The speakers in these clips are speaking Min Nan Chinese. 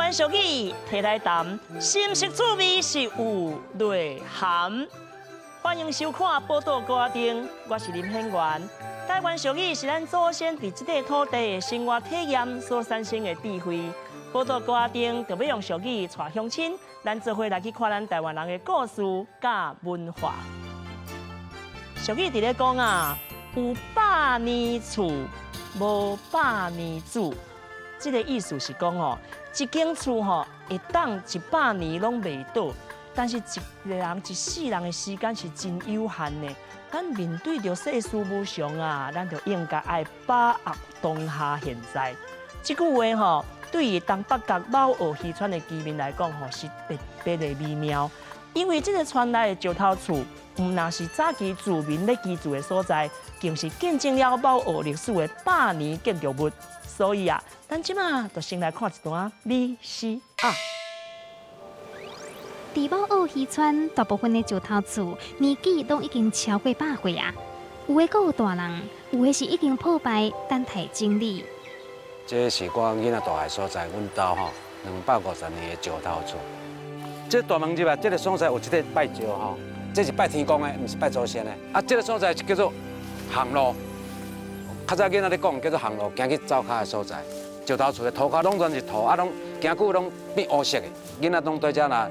灣俗語提來談，新式趣味是有內涵。歡迎收看《寶島歌仔燈》，我是林顯元。台灣俗語是咱祖先佇這塊土地的生活體驗所產生的智慧。寶島歌仔燈就欲用俗語帶鄉親，咱做伙來去看咱台灣人的故事佮文化。俗語佇咧講啊，有百年厝，無百年主。這個意思是講吼，一間厝吼會當100年攏袂倒，但是一個人一世人的時間是真有限的。咱面對著世事無常啊，咱就應該愛把握當下現在。這句話吼，對於東北角卯澳漁村的居民來講吼，是特別的美妙。因為這個村內的石頭厝，毋但是早期住民咧居住的所在，更是見證了卯澳歷史的百年建築物。所以啊，咱這馬就先來看一段 VCR。佇卯澳漁村，大部分的石頭厝年紀攏已經超過100歲啊，有的閣有大人，有的是已經破敗，等待整理。這是我囡仔大漢所在，阮兜吼250年的石頭厝。這大門入來，這個所在有這個拜石吼，這是拜天公的，毋是拜祖先的。啊，這個所在叫做行路。較早囡仔咧講叫做行路，行去灶跤的所在。石頭厝的塗跤攏全是土，啊，攏行久攏變烏色的。囡仔攏對遮若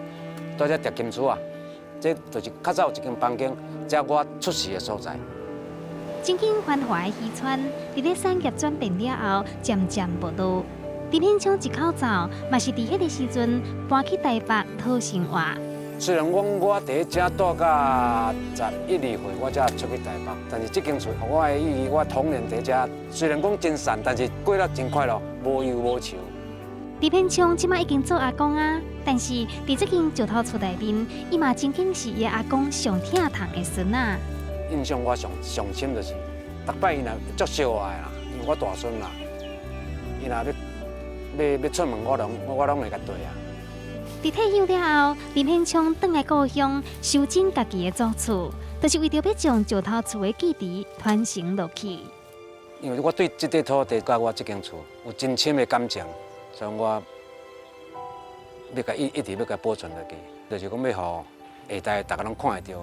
對遮疊金厝啊，這就是較早有一間房間，這我出世的所在。曾經繁華的漁村，佇咧產業轉變了後，漸漸沒落。林顯昌一口灶，嘛是佇彼个時陣搬去台北討生活。雖然講我佇遮住到11、12歲，我才出去台北，但是這間厝，我的意義，我童年佇遮，雖然講真散，但是過得真快樂，無憂無愁。林顯昌這馬已經做阿公啊，但是佇這間石頭厝內面，伊嘛曾經是伊阿公上疼痛的孫仔。印象我上上深就是，逐擺伊若足相愛啦，因為我大孫啦，伊若欲出門，我攏會共綴啊。佇退休了後，林顯昌轉來故鄉修整家己的祖厝，就是為著欲將石頭厝的記憶傳承落去。因為我對這塊土地佮我這間厝有真深的感情，所以我欲共伊一直欲共保存落去，就是講欲予下代逐家攏看會著。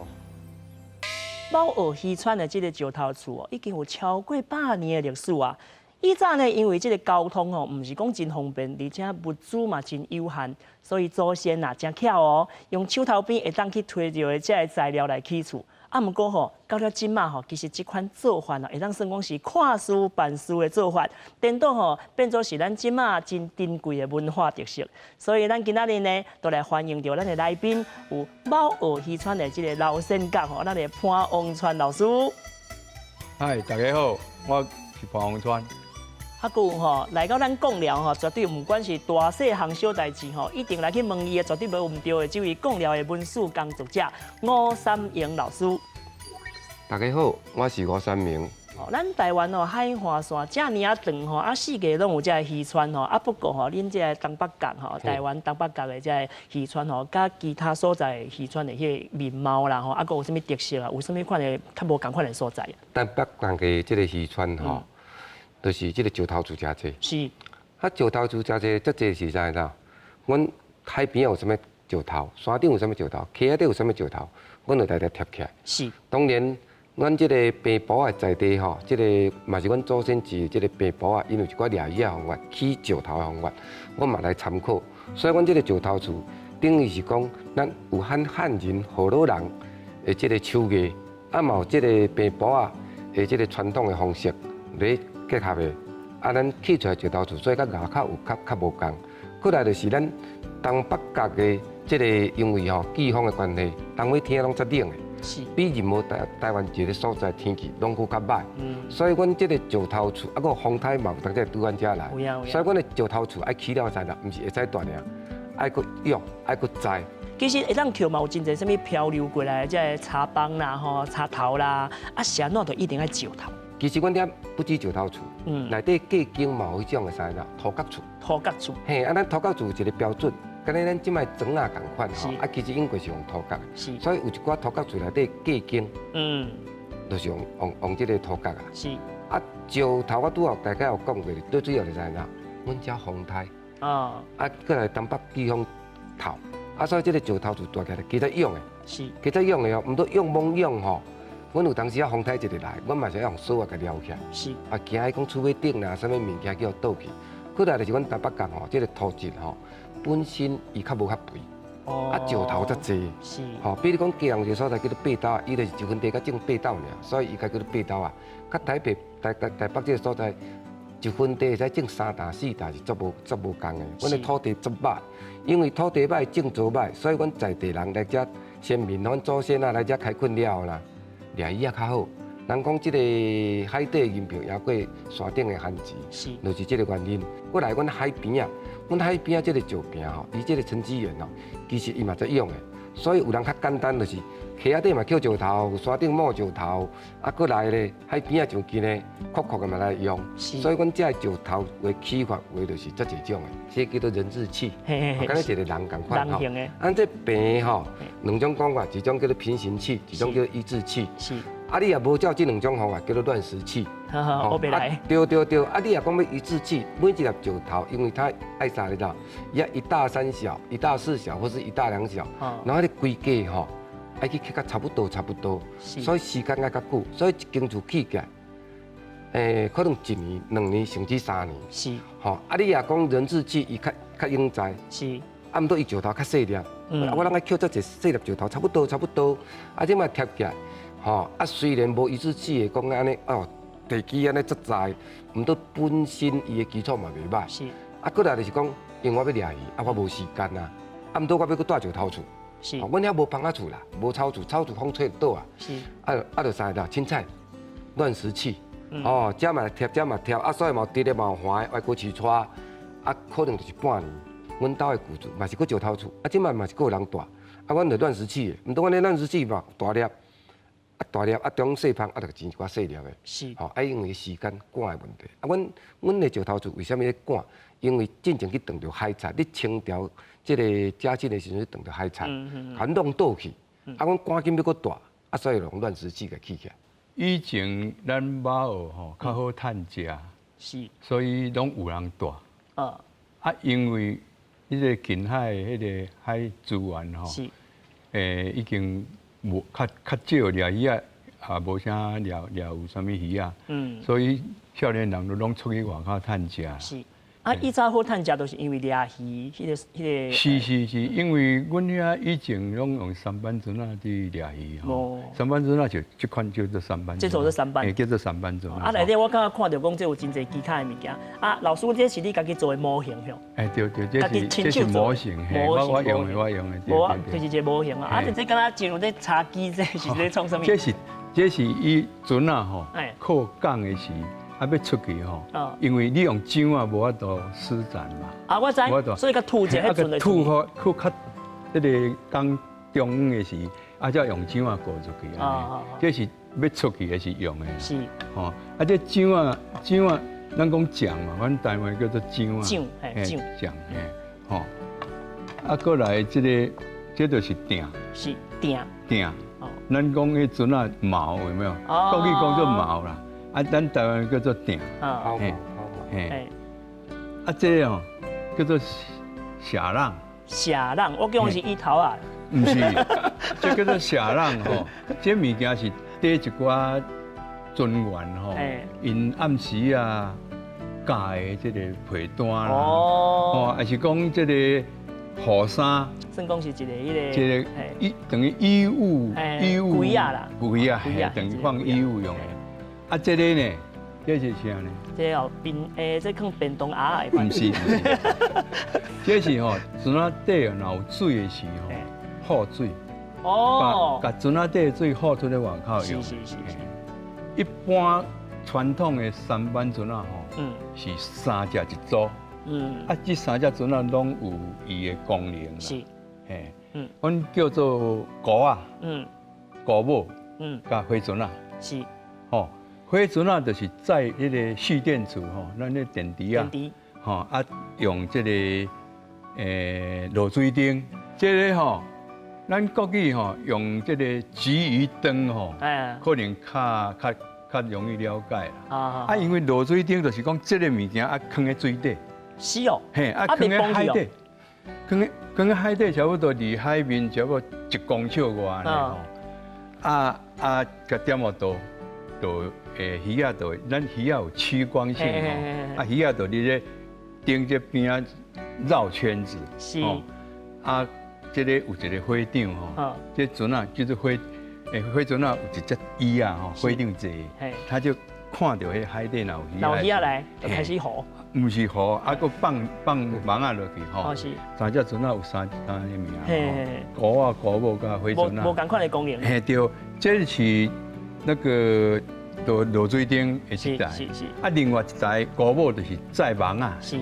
卯澳漁村的這個石頭厝哦，已經有超過百年的歷史啊。以前呢，因為這個交通哦，毋是講真方便，而且物資嘛真有限，所以祖先啊真巧哦，用手頭邊會當去提著的這个材料來起厝。啊，毋過吼，到了這馬吼，其實這款做法哦，會當算講是看事辦事的做法，顛倒吼變做是咱這馬真珍貴的文化特色。所以咱今仔日呢，就來歡迎著咱的來賓，有卯澳漁村的這个老先覺吼，咱的潘王川老師。嗨，大家好，我是潘王川。啊，閣有吼，來到咱貢寮吼，絕對毋管是大細項小代誌吼，一定來去問伊的，絕對無毋對的。這位貢寮的文史工作者吳三榮老師。大家好，我是吳三明。哦，咱台灣哦，海岸線遮爾仔長吼，啊，四界攏有這个漁村吼，啊，不過吼，恁這个東北角吼，台灣東北角的這个漁村吼，佮其他所在漁村的彼个面貌啦吼，啊，閣有啥物特色啊？有啥物款的較無仝款的所在？東北角的這个漁村吼，就是這个石頭厝誠濟。啊，石頭厝誠濟，遮濟是啥呢？阮海邊有啥物石頭，山頂有啥物石頭，溪仔底有啥物石頭，阮就來來疊起來。當然，阮這个平埔的在地吼，這个嘛是阮祖先住這个平埔仔，𪜶有一寡掠魚仔方法、起石頭的方法，阮嘛來參考。所以，阮這个石頭厝等於是講，咱有漢漢人、河洛人的這个手藝，啊嘛有這个平埔仔的這个傳統的方式來結合的。啊，咱起出來石頭厝，所以佮外口有較較無仝。過來就是咱東北角的這个，因為吼季風的關係，東尾天攏較冷的。比任何台灣一个所在天氣攏閣較䆀。所以阮這个石頭厝，啊，閣風颱嘛有當時對阮遮來。所以阮的石頭厝愛起了才啦，毋是會使斷爾，愛閣養，愛閣栽。其實會當抾嘛有真濟啥物漂流過來的這个柴枋啦、吼柴頭啦，啊是按怎就一定愛石頭？其實阮遮不止石頭厝，內底隔間嘛有彼種的啥啦，土角厝。土角厝。嘿，啊，咱土角厝有一个標準，敢若咱這擺磚仔仝款吼，啊，其實𪜶過是用土角的，所以有一寡土角厝內底隔間，就是用這个土角啊。啊，石頭我拄仔大概有講過，最主要就是啥？阮遮風颱。啊，過來東北季風透，啊，所以這個石頭厝蹛起來，其實勇的，其實勇的哦，毋過勇猛勇吼，阮有當時啊風颱一個來，阮嘛是愛用索仔共撩起來，啊，驚伊講厝尾頂啦，啥物物件叫倒去。過來就是阮台北港吼，這個土質吼，本身伊較無較肥，啊，石頭較濟，吼，比如講基隆一個所在叫做八斗，伊就是一分地佮種八斗爾，所以伊才叫做八斗仔。佮台北台台台北這個所在，一分地會使種三擔四擔是足無足無仝的。阮的土地足歹，因為土地歹，種作歹，所以阮在地人來遮先民，阮祖先啊來遮開墾了後啦，掠魚仔較好。人講這個海底銀票贏過山頂的番薯，就是這個原因。過來阮海邊仔，阮海邊仔這個石坪吼，伊這個沉積岩吼，其實伊嘛足勇的。所以有人較簡單，就是溪仔底嘛抾石頭，山頂冒石頭，啊，過來咧海邊仔上近的，闊闊的嘛來用。所以阮這個石頭的起發話就是遮濟種的，這叫做人字器，敢若一個人仝款吼。啊，這坪吼，兩種講法，一種叫做平行器，一種叫做一字器。啊，你若無照這兩種方法，叫做亂石器。好，來。對對對，啊，你若講欲一字器，每一粒石頭，因為它愛啥你知道？伊一大三小，一大四小，或是一大兩小，然後你規格吼，愛去刻甲差不多差不多，所以時間愛較久，所以一間厝起起來，可能一年、兩年，甚至3年。吼，啊，你若講人字器，伊較較用在。啊，毋過伊石頭較細粒，啊，我攏愛抾遮濟細粒石頭，差不多差不多，啊，這嘛疊起來。吼，啊，雖然無一字器的講按呢，哦，地基按呢足在，毋過本身伊的基礎嘛袂䆀。啊，過來就是講，因為我欲掠魚，啊，我無時間啊，啊，毋過我欲閣蹛石頭厝。阮遐無枋仔厝啦，無草厝，草厝風吹會倒啊。啊，啊，就啥啦，凊彩亂石器。哦，這嘛貼，這嘛貼，啊，所以嘛有直的嘛有橫的，歪曲斜斜，啊，可能就是半年。阮兜的舊厝嘛是閣石頭厝，啊，這擺嘛是閣有人蹛，啊，阮就亂石器的，毋過阮的亂石器嘛大粒。啊大粒啊中細芳啊，就真一寡細粒的。吼啊，因為時間趕的問題。啊，阮阮的石頭厝為啥物咧趕？因為進前去撞著海賊，你清朝這個嘉慶的時陣撞著海賊，共弄倒去。啊，阮趕緊欲閣蹛，啊，所以用亂石器共起起來。以前咱馬澳吼較好趁食，所以攏有人蹛。啊，因為彼個近海彼個海資源吼，已經無較較少掠魚仔，也無啥掠掠有啥物魚仔，所以少年人都攏出去外口趁食。是。啊，以早好趁食，都是因為掠魚，彼個彼個。是是是，因為阮遐以前攏用舢板船仔佇掠魚吼，舢板船仔就這款叫做舢板。這做做舢板。叫做舢板船。啊，內底我剛剛看著講，這有真濟其他的物件。啊，老師，這是你家己做的模型吼？欸，對對，這是這是模型，我我用的，我用的。無啊，就是一個模型啊。啊，這敢若像咧茶几，這是咧創啥物？這是這是伊船仔吼，靠港的時。啊，欲出去吼，因為你用槳仔無法度施展嘛。啊，我知，所以共吐一下彼船吐好，吐較彼個港中央的時，啊，才用槳仔過出去。啊，這是欲出去的時用的。吼，啊，這槳仔槳仔，咱講槳嘛，阮台灣叫做槳仔。槳，嘿，槳。槳，嘿，吼。啊，過來這個，這就是碇。是碇。碇。咱講彼船仔錨有沒有？國語講做錨啦。啊，咱台灣叫做碇，嘿，嘿，啊，這個哦叫做縋櫳。縋櫳，我講是椅頭仔。毋是，這叫做縋櫳吼。這物件是綴一寡船員吼，𪜶暗時啊蓋的這個被單啦，哦，還是講這個雨衫。算講是一個彼個。這個衣等於衣物，衣物。櫃仔啦。櫃仔，嘿，等於放衣物用的。啊，這個呢？這是啥呢？這哦便這囥便當盒的。毋是毋是，這是吼船仔底若有水的時候，放水。哦。共船仔底的水放出來外口用。是是是是。一般傳統的舢板船仔吼，是三隻一組。啊，這三隻船仔攏有伊的功能。嘿。阮叫做鼓仔。鼓母。佮火船仔。吼。火船仔就是載彼個蓄電池吼，咱咧電池啊，吼啊用這個落水燈，這個吼，咱國語吼用這個集魚燈吼，可能較較較容易了解啦。啊，因為落水燈就是講這個物件啊，囥佇水底。是哦。嘿，啊，囥佇海底，囥佇海底差不多離海面差不多1公尺外呢吼。啊啊，共點予刀，就魚仔就咱魚仔有趨光性吼，啊魚仔就佇咧頂這邊仔繞圈子。是。啊，這個有一個會長吼，這船仔叫做會，火船仔有一隻椅仔吼，會長坐，他就看著彼海底若有魚仔，魚仔來就開始吼。毋是魚，啊，閣放放網仔落去吼。是。三隻船仔有三个名吼，姑仔、姑母佮火船仔。無仝款的功能。嘿對，這是那個落水頂的一台。是是。啊，另外一台姑母就是載網仔。是。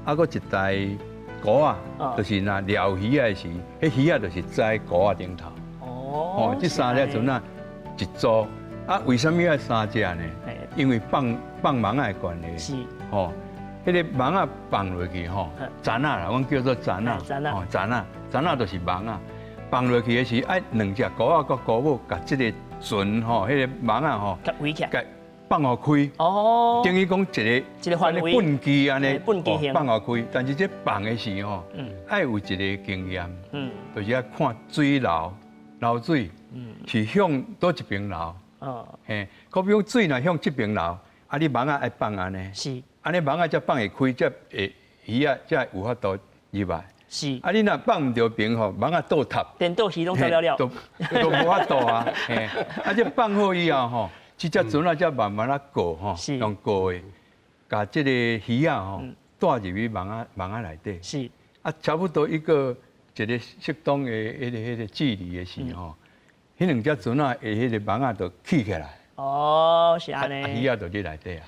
啊，閣一台姑仔，就是若掠魚仔的時，彼魚仔就是載姑仔頂頭。哦。這三隻船仔一組，啊，為啥物愛三隻呢？因為放放網仔的關係。是。吼。彼個網仔放落去吼，罾仔啦，阮叫做罾仔，吼罾仔，罾仔就是網仔。放落去的時，愛兩隻姑仔佮姑母共這个船吼，彼个網仔吼，共圍起來，共放予開。哦。等於講一个一个範圍。畚箕按呢，畚箕放予開。但是這放的時吼，愛有一个經驗，就是愛看水流，流水是向佗一邊流。哦。嘿，好比講水若向這邊流，啊，你網仔愛放按呢。是。按呢網仔才放會開，才會魚仔才會有法度入來。是。啊，你若放毋著爿吼，網仔倒塌。顛倒魚攏走了了。都都無法度啊。嘿，啊，這放好以後吼，這隻船仔才慢慢仔過吼，用過的，共這个魚仔吼帶入去網仔網仔內底。是。啊，差不多一個一个適當的彼个距離的時吼，彼兩隻船仔的彼个網仔就起起來。哦，是按呢。魚仔就佇內底啊。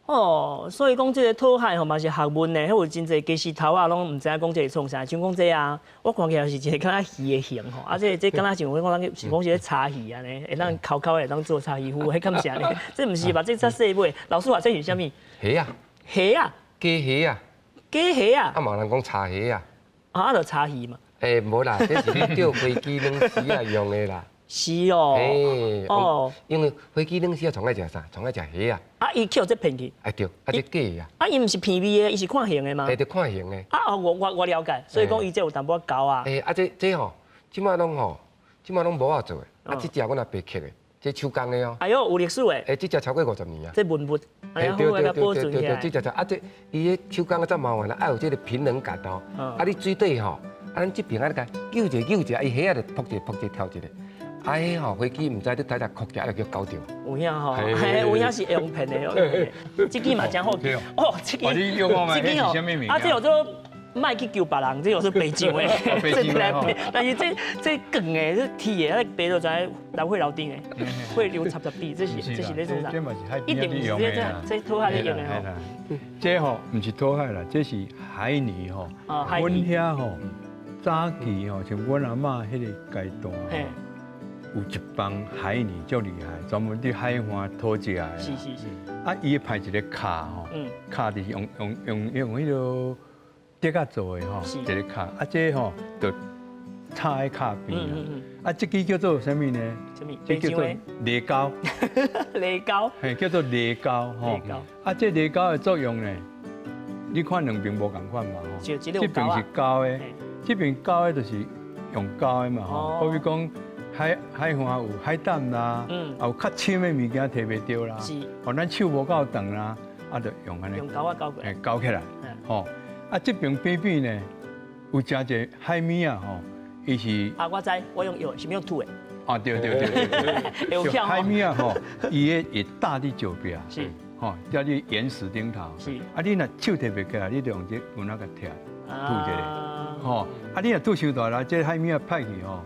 哦，所以講這个討海吼嘛是學問呢，彼有真濟家私頭仔攏毋知影講這是創啥，像講這啊，我看起來是一个敢若魚的形吼，啊，這這敢若像阮講咱是講是咧柴魚按呢，會當摳摳會當做柴魚糊，彼敢是按呢？這毋是吧？這較細尾，老師話這是啥物？蝦啊！蝦啊！假蝦啊！假蝦啊！啊嘛有人講柴蝦啊！啊，就柴魚嘛。欸，無啦，這是咧釣飛機軟絲仔用的啦。是哦，哦，因為飛機軟絲仔上愛食啥？上愛食蝦啊。啊，伊去予這騙去。哎對，啊這假的啊。啊，伊毋是騙味的，伊是看形的嗎？對，看形的。啊哦，我了解，所以講伊這有淡薄仔厚啊。欸，啊這這吼，這擺攏吼，這擺攏模仔做的，啊這隻阮阿爸刻的，這手工的哦。哎喲，有歷史的。欸，這隻超過50年啊。這文物，哎呀，好來保存起來。對對對，這隻啊這伊个手工的真麻煩啦，愛有這个平衡感哦。啊，你水底吼，啊咱這邊啊，你共揪一下揪一下，伊蝦仔就撲一個撲一個跳一個。啊，彼吼飛機毋知你睇下哭起來就叫搞著。有影吼，嘿，有影是會用騙的哦。這支嘛真好，哦，這支，這支哦，啊，這叫做莫去求別人，這叫做白上的，這但是這這鋼的、這鐵的，白就知流血流頂的，血流插插地，這是這是咧創啥？一定是這這這討海咧用的吼。這吼毋是討海啦，這是海泥吼。阮遐吼早期吼，像阮阿嬤彼个階段。有一幫海泥足厲害，專門佇海岸討食的。是是是。啊，伊會派一个卡吼，卡就是用用用用彼个竹仔做的吼，一个卡。啊，這吼就插佇卡邊啊。啊，這支叫做啥物呢？啥物？這叫做犁溝。犁溝。嘿，叫做犁溝吼。啊，這犁溝的作用呢？你看兩邊無仝款嘛吼。這邊是膠的，這邊膠的就是用膠的嘛吼。好比講。海海岸有海膽啦，有較深的物件提袂著啦，哦，咱手無夠長啦，啊，就用按呢，用鈎仔鈎過來，鈎起來，吼，啊，這邊邊邊呢，有誠濟海物仔吼，伊是啊，我知，我用藥，是毋用吐的？啊，對對對對，海物仔吼，伊會會搭佇石壁，是，吼，搭佇岩石頂頭，是，啊，你若手提袂起來，你就用這棍仔共拆，吐一下，吼，啊，你若吐傷大力，這海物仔歹去吼。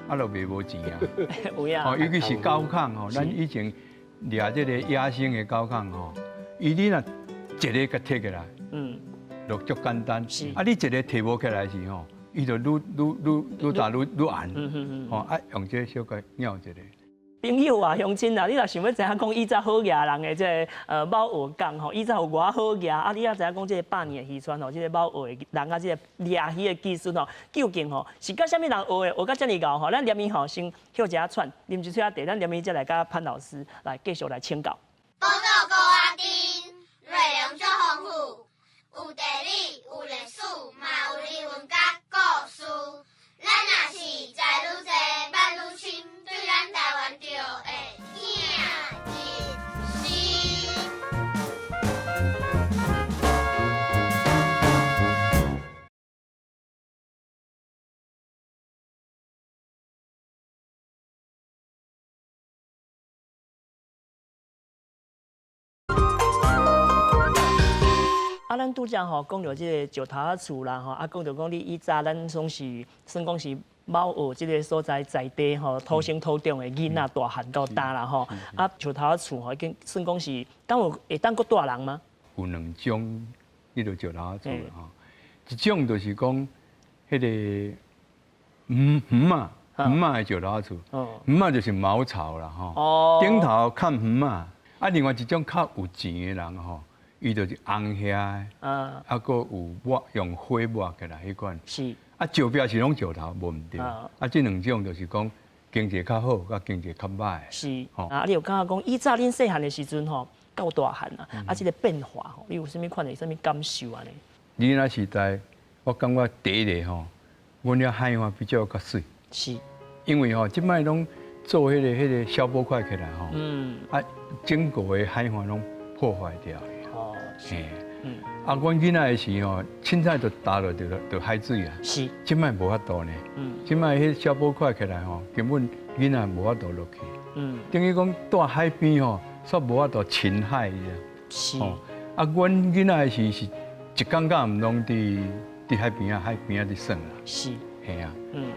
啊，就賣無錢啊！有影。哦，尤其是狗孔吼，咱以前掠這个野生的狗孔吼，伊你若一个共提起來，就足簡單。是。啊，你一个提無起來時吼，伊就愈愈愈愈大愈愈硬。吼，啊，用這个小可拗一下。朋友啊，鄉親啊，你若想欲知影講以前好額人的這个卯學工吼，以前有偌好額啊？你也知影講這个百年的漁村吼，這个卯學的人啊，這个掠魚的技術吼，究竟吼是佮啥物人學的？學甲遮爾𠢕吼？咱連面吼先歇一下喘，啉一喙仔茶，咱連面才來佮潘老師來繼續來請教。寶島孤仔甜，內容足豐富，有地理，啊，咱拄才吼講著這个石頭仔厝啦吼，啊，講著講你以早咱總是算講是貓澳這个所在在地吼，土生土長的囡仔大漢到大啦吼。啊，石頭仔厝吼已經算講是，敢有會當閣蹛人嗎？有兩種彼個石頭仔厝啦吼，一種就是講彼个魚魚仔魚仔的石頭仔厝，魚仔就是茅草啦吼，頂頭崁魚仔。啊，另外一種較有錢的人吼，伊就是紅瓦的，啊，閣有抹用火抹起來彼款。啊，石壁是攏石頭，無毋對。啊，這兩種就是講經濟較好，佮經濟較䆀。是。啊，你有感覺講以早恁細漢的時陣吼，到大漢啊，啊，這个變化吼，你有啥物款的啥物感受按呢？囡仔時代，我感覺第一个吼，阮遐海岸比較較媠。因為吼，這擺攏做彼个消波塊起來吼，啊，整個的海岸攏破壞掉。哦，啊，阮囡仔的時吼，凊彩就踏落就海水啊。這擺無法度呢。這擺彼消波塊起來吼，根本囡仔無法度落去。等於講蹛海邊吼，煞無法度親海啊。啊，阮囡仔的時是一工敢毋攏佇海邊仔，海邊仔佇耍啦。嘿啊。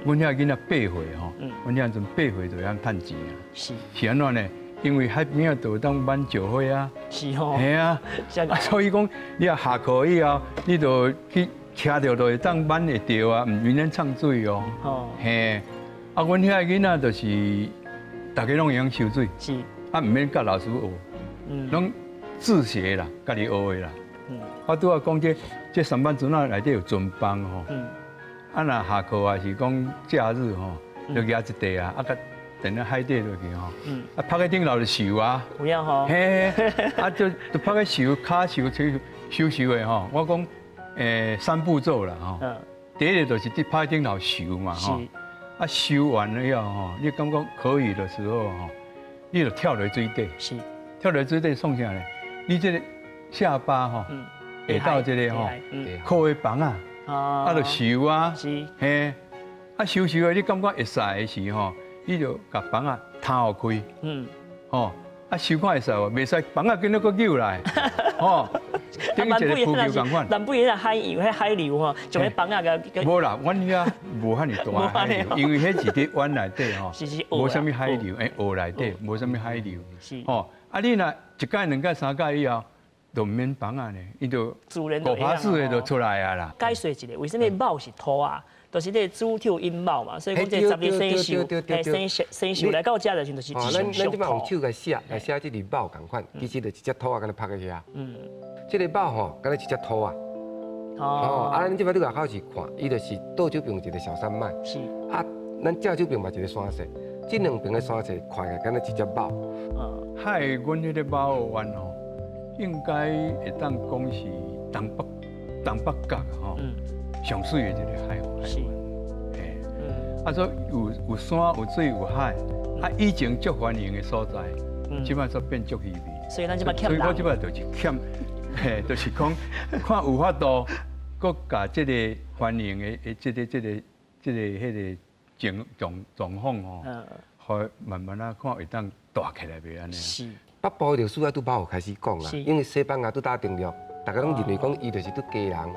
阮遐囡仔八歲吼，阮遐陣八歲就會曉趁錢啊。是按怎呢？因為海邊仔就會當挽石花啊。是吼。嘿啊。啊，所以講你若下課以後，你就去徛著就會當挽會著啊，毋免嗆水哦。嘿。啊，阮遐囡仔就是逐家攏會曉泅水。啊，毋免佮老師學。攏自學啦，家己學的啦。我拄仔講這舢舨船仔內底有船枋吼。啊，若下課還是講假日吼，就舉一塊啊，啊，共踮咧海底落去吼，啊，趴喺頂頭就泅啊，有影吼，嘿，啊，就趴去泅，跤泅，泅泅的吼。我講三步驟啦吼。第一個就是佇趴頂頭泅嘛吼，啊，泅完了以後吼，你感覺可以的時候吼，你就跳落水底，跳落水底創啥呢？你這个下巴吼，會到這个吼，靠的枋仔。啊，就泅啊，嘿，啊，泅泅的，你感覺會使的時吼，你就共枋仔攤予開，吼，啊，泅看會使無？袂使，枋仔緊咧閣扭來，吼，等於一个浮球仝款。南部彼个海洋、彼海流吼，將彼枋仔共。無啦，阮遐無遐爾大海流，因為彼是佇灣內底吼，無啥物海流，湖內底無啥物海流，吼，啊，你若一擺、兩擺、三擺以後，就毋免枋仔呢，伊就狗爬式的就出來啊啦。解說一下，為啥物卯是兔仔？就是這个子丑寅卯嘛，所以講這十二生肖，生生肖來到遮的時陣就是吉祥。咱這擺用手來寫，來寫這字卯仝款，其實就是一隻兔仔，敢若趴佇遐。這个卯吼，敢若一隻兔仔。哦，啊，咱這擺你外口是看，伊就是倒手邊有一個小山脈。啊，咱正手邊嘛一個山勢，這兩邊的山勢看起來敢若一隻卯。海，阮彼个貓仔灣吼，應該會當講是東北角吼，上媠的一个海灣。嘿，啊，所以有山有水有海，啊，以前足繁榮的所在，這擺煞變足稀微。所以咱這擺欠所以我這擺就是欠，嘿，就是講看有法度，閣共這个繁榮的這个彼个狀狀狀況吼，予慢慢仔看會當大起來袂按呢？北部的歷史啊，拄貓澳開始講啦，因為西班牙拄打登陸，逐家攏認為講伊就是佇基隆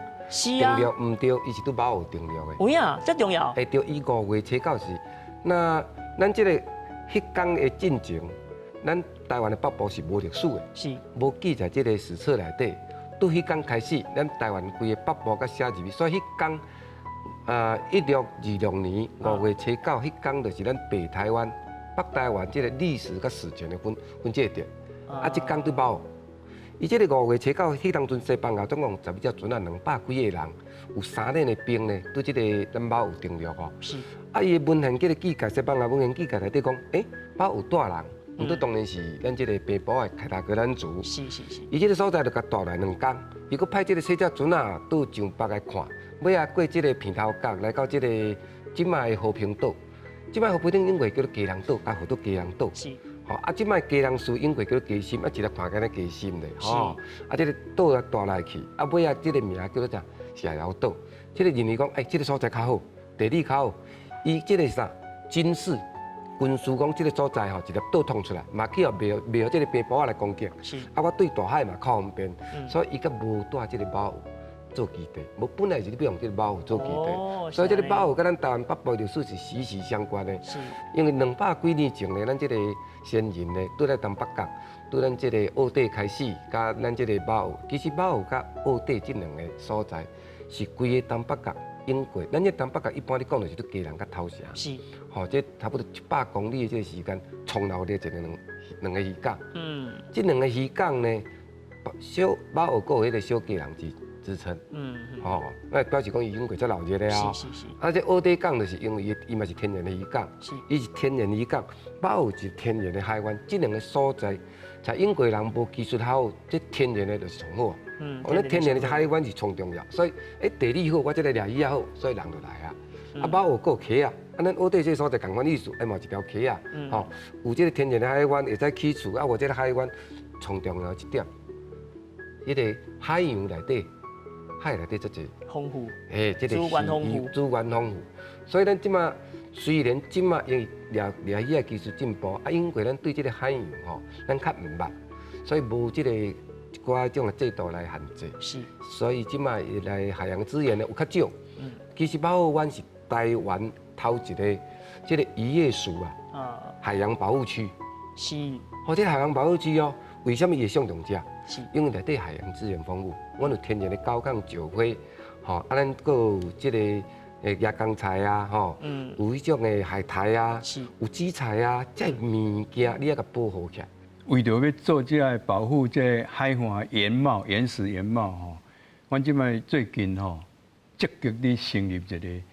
登陸，毋對，伊是佇貓澳登陸的。有影，遮重要。會對，伊五月初九是，那咱這个彼工的進前，咱台灣的北部是無歷史的，無記載這个史冊內底。對彼工開始，咱台灣規个北部佮寫入去，所以彼工啊，1626年5月初九，彼工就是咱北台灣。北台灣這个歷史佮史前的分界點，啊，這工佇貓澳，伊這个五月初九，彼當陣西班牙總共十二隻船仔，200幾个人，有三連的兵呢，佇這个咱貓澳登陸哦。啊，伊的文獻這个記載，西班牙文獻記載內底講，欸，貓澳蹛人，毋過當然是咱這个北部的凱達格蘭族。伊這个所在就共蹛來兩工，伊閣派這个細隻船仔倒上北來看，尾仔過這个鼻頭角來到這个這擺的和平島。這擺和平島永過叫做基隆島，共號做基隆島。吼，啊，這擺基隆市永過叫做雞心，啊，一個看敢若雞心咧，吼。啊，這个島啊蹛來去，啊，尾仔這个名叫做啥？社寮島。這个認為講，欸，這个所在較好，地理較好。伊這个是啥？軍事，軍事講這个所在吼，一粒島創出來，嘛去予袂袂予這个冰雹仔來攻擊。是。啊，我對大海嘛較方便，所以伊閣無帶這个寶澳做基地。無本來是欲用這个寶澳做基地，所以這个寶澳佮咱台灣北部歷史是息息相關的。因為兩百幾年前呢，咱這个先人呢，對來東北角，對咱這个澳底開始，佮咱這个寶澳，其實寶澳佮澳底這兩个所在，是規个東北角。經過，咱這東北角一般咧講就是佇基隆佮頭城，是，吼，這差不多100公里的這个時間，創鬧熱一個兩兩个漁港。這兩个漁港呢，小寶澳閣有彼个小基隆之之稱。吼，那表示講伊經過遮鬧熱的啊。是是是。啊，這澳底港就是因為伊伊嘛是天然的漁港，伊是天然漁港，寶澳是天然的海灣，這兩个所在，在英國人無技術好，這天然的就是上好。哦，咱天然的海灣是上重要，所以欸地理好，我這个掠魚仔好，所以人就來啊。啊，寶澳閣有溪仔，啊，咱澳底這个所在仝款意思，欸嘛有一條溪仔，吼，有這个天然的海灣會使起厝，啊，有這个海灣上重要一點，彼个海洋內底，海內底足濟豐富，嘿，這个資源豐富，資源豐富，所以咱這馬雖然這馬因為掠掠魚仔技術進步，啊，因為咱對這个海洋吼，咱較毋捌，所以無這个。一寡這種的制度來限制，所以這馬來海洋資源呢有較少。其實寶澳灣是台灣頭一个這个漁業署啊，海洋保護區。哦，這个海洋保護區哦，為什麼伊會上重這？因為內底海洋資源豐富，阮有天然的高港石花，吼，啊，咱閣有這个椰漿菜啊，吼，有彼種的海苔啊，有紫菜啊，這物件你愛共保護起來。為著欲做這个保護這个海岸原貌、原始原貌吼，阮這擺最近吼積極咧成立一个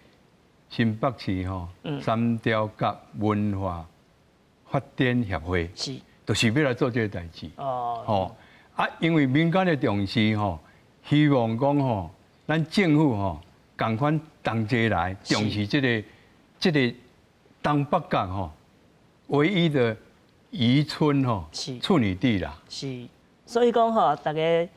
新北市吼三貂角文化發展協會，就是欲來做這个代誌。吼啊，因為民間的重視吼，希望講吼，咱政府吼仝款同齊來重視這个這个東北角吼唯一的漁村吼，處女地啦。是，所以講吼，大家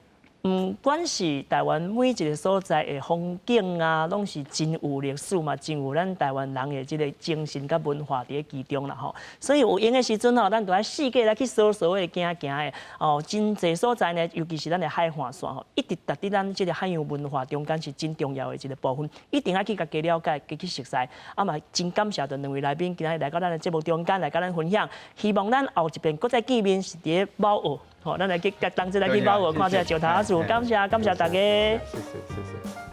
毋管是台灣每一个所在的風景啊，攏是真有歷史嘛，真有咱台灣人的這个精神佮文化佇咧其中啦吼。所以有閒的時陣吼，咱就愛四界來去趖趖的行行的哦，真濟所在呢，尤其是咱的海岸線吼，一直佇佇咱這个海洋文化中間是真重要的一个部分，一定愛去共加了解，加去熟悉。啊嘛，真感謝著兩位來賓今日來到咱的節目中間來佮咱分享，希望咱後一遍閣再見面是佇咧寶澳。好，咱來去同齊來去寶澳看這个石頭仔厝，感謝感謝大家。謝謝謝謝。